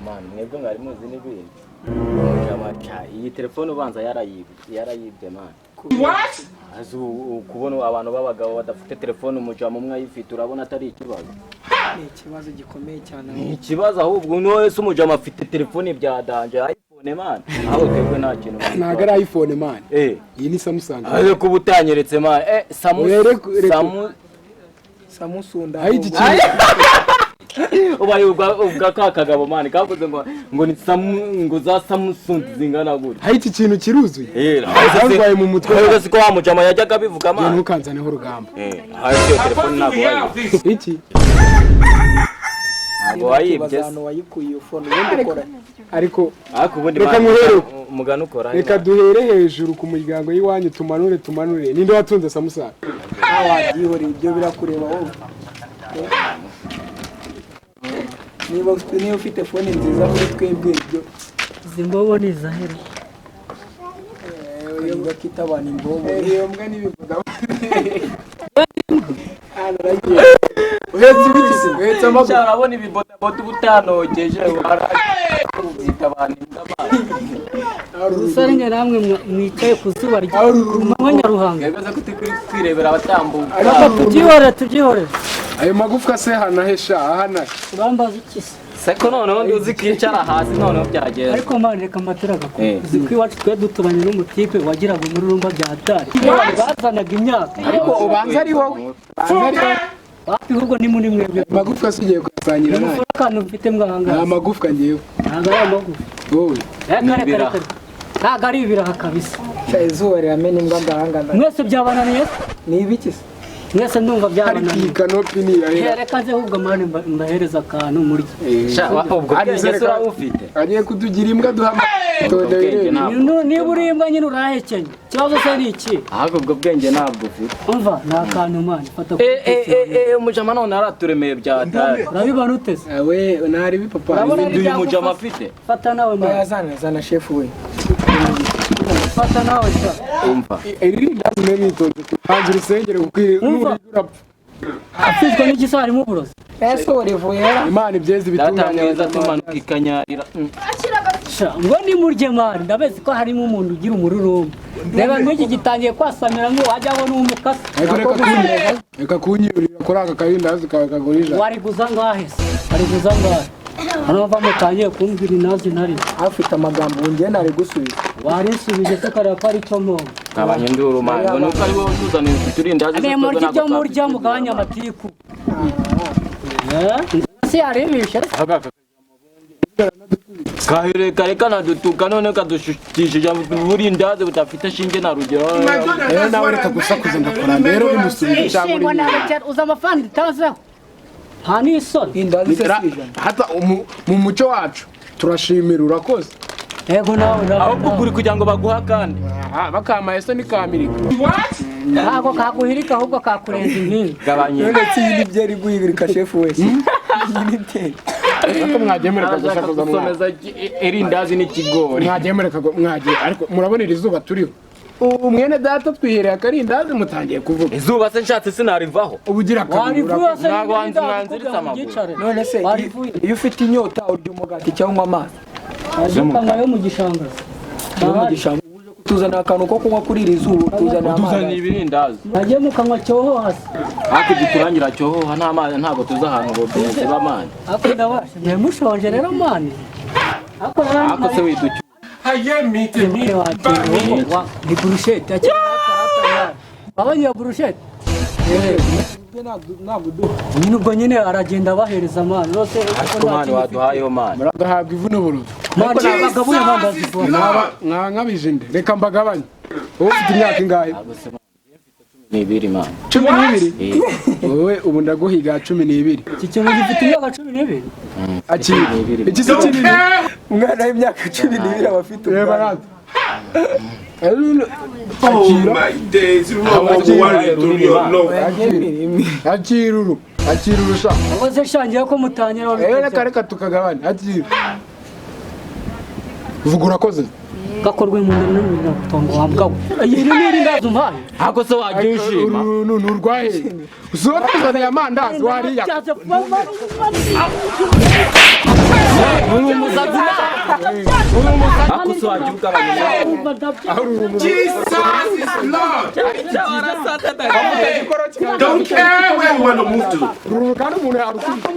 Man, mwebwe mwari muzi n'ibindi. Mujama, iyi telefone ubanza yarayibye, yarayibye, man. Azi kubona abantu b'abagabo badafite telefone, umujama umwe ayifite, urabona atari ikibazo? Ni ikibazo gikomeye cyane. Ni ikibazo ahubwo. N'uwo wese, umujama afite telefone bya danger, iPhone, man, aho twebwe nta kintu. Ntabwo ari iPhone, man. Iyi ni Samsung. Ayo kuba utanyeretse, man, Samu. Oya, reka. Samu. Samusunda. Aho iki kintu Ubaye ubwa ka kagabo, man, kavuze ngo ni Samu, ngo za Samsung zingana gutya. Aho iki kintu kiruzuye. Zarwaye mu mutwe. Ahubwo siko wa mujama yajyaga abivuga, Njye man. ntukanzaneho urugamba. Hafi iyo telefone ntabwo wayibye. Iki? Ntabwo wayibye se? Ahantu wayikuye iyo phone, ubundi ukora? Ariko Ariko ubundi, Reka man, nkuhere. umugani ukora. Reka duhere hejuru ku muryango y'iwanyu, tumanure, tumanure. Ninde watunze Samsung? Wabyihoreye, ibyo birakureba wowe. Niba ufite phone nziza muri twebwe, ibyo Izi mbobo ni izahera. Bakita abantu imbobo. Iyo mbwa n'ibivuga. Uhetse ibiki se? Uhetse amaguru? Urabona ibibodaboda uba utanogeje, ubyita abantu imbwa, man. Ubusore njye namwe mwicaye ku zuba rya ku manywa nyaruhanga. Mwebwe ko turi kwirebera abatambuka. Reka tubyihorere, tubyihorere. Ayo magufwa se hanahesha ahana? Urambaza iki se? Seko noneho nduzi kwicara hasi, noneho byageze. Ariko man, reka mbatera agakuru. Uzi ko iwacu twe duturanye n'umutipe wagiraga umururumba bya hatari, bazanaga imyaka. Ariko ubanza ari wowe, ubanza ari wowe. Wapi, ahubwo ni muri mwebwe. Amagufwa se ugiye kuyasangira nawe? Nimufure akantu mfite mwahangaha. Nta magufwa ngewe. Ntabwo ari amagufa. Wowe. Reka, reka. Ibiraha. Reka, ntabwo ari ibiraha kabisa. Sha, izuba riramena imbwa ngahangana. Mwese byabananiye. Ni ibiki se? Mwese ndumva Ariko byabananiye. iyi kanopi ni iyahera. Reka nze ahubwo, man, mbahereza akantu murye. Sha, ubwo bwenge se urabufite? Agiye kutugira imbwa, duha Ubwo bwenge ntabwo Niba uri imbwa nyine urahekenya, ikibazo se ni iki? Ahubwo ubwo bwenge ntabwo ufite. Umva, ni akantu, man, fata ku Umujama none araturemeye bya hatari. Urabibona ute se? We ntari bipapa. Urabona Uyu mujama afite. Fata nawe, man. Oya, zana, zana, shefu we. Fata nawe sha. Umva. Iri rindazi mwe mwitonze, hanze urusengero kuko Umva. nurira urapfa. Afitwe n'igisa harimo uburozi. Ese ubu rivuye hera? Imana ibyeze Data ibitunganya. mwiza, tumanuka ikanyarira. Sha, ngo nimurye, man, ndabizi ko harimo umuntu ugira umururumba. Reba nk'iki gitangiye kwasamira ngo wajya ngo ni umukasi. Ariko reka kunyurira kuri aka karindazi kawe kagurija. Wariguza ngahe se? Wariguza ngahe? Hano mva mutangiye kumbwira inazi ntari. Afite amagambo, ubu njye nari gusubiza. Warisubije se kariya ko ari cyo mpombo? Kabanye nduru, man, ngo nuko ari wowe utuzaniye uturindazi. Mwe murya ibyo murya, mugabanya amatiku. Si yaribishe? Kahere kare kanadutuka, none kadushukishije uburindazi budafite shinge na rugero. Rero nawe reka gusakuza, ndakora rero bimusubije cyangwa Ishingwa uri nawe uza amafaranga itazeho, nta n'isoni. Indazi se si 100? Hata mu muco wacu turashimira, urakoze. Yego, nawe nawe. Ahubwo uguri kugira ngo baguhe akandi. Aha bakamaye se nikamirika? Ntabwo kaguhirika, ahubwo kakurenza impinga. Gabanye. None se iyi ni byeri guhirika, shefu we? Iyi ni byeri. Ariko mwagiye mureka Arashaka gusakuza mwana. gusomeza irindazi n'ikigori. Mwagiye mureka mwagiye. Ariko murabona iri zuba turiho ubu, mwene data twihereye akarindazi mutangiye kuvuga. Izuba se nshatse sinarivaho? Ubu ugira kabiri. Warivuye Urakoze. se? Ntabwo N'ibindi wanziritse kugira ngo amaguru. ubyicare. None se Warivuye. iyo ufite inyota urya umugati cyangwa amazi? Ukanywa yo mu gishanga. Yo mu gishanga? Uje kutuzanira akantu ko kunywa kuri iri zuba, utuzanira Tuzaniye amazi. ibirindazi. Nagiye mu kanwa cyoho hasi. Ariko igiturangira cyohoha nta mazi, ntabwo tuzi ahantu robine ziba, man. Ariko ndabasha mwe mushonje rero, man, ariko Ariko se widucyura? Ni burushete. Wabonye iyo burushete? Ntabwo uduha. Nyine ubwo nyine aragenda abahereza, man, rwose. Ariko man, waduhayeho, man. Muragahabwa ivu n'uburozi. Man, abagabo n'abandazi. Mwankabije nde? Reka mbagabanye. Wowe ufite imyaka ingahe? 12, man. 12? Wowe ubu ndaguhiga 12. Iki kintu gifite imyaka 12. Akira. 12. Iki si kinini? Umwana w'imyaka 12 aba afite Reba ubwanwa. rata. Akira. My days, Akira uru, akira urusha. Ubwo se shangiye ko mutangira? Reka, reka tukagabane. Akira, vuga urakoze. Gakorwe mu nda n'umutongo wa mbwa we. Iyi ni irindazi umpaye? Ariko se wagiye ushima? Uru ni urwahe? Usohoka uzaniye amandazi wariya. Uri umusore. Ako se wajya ugabanya. Jesus is Lord. Don't care where you want to move to. Uru kandi umuntu yarukubita.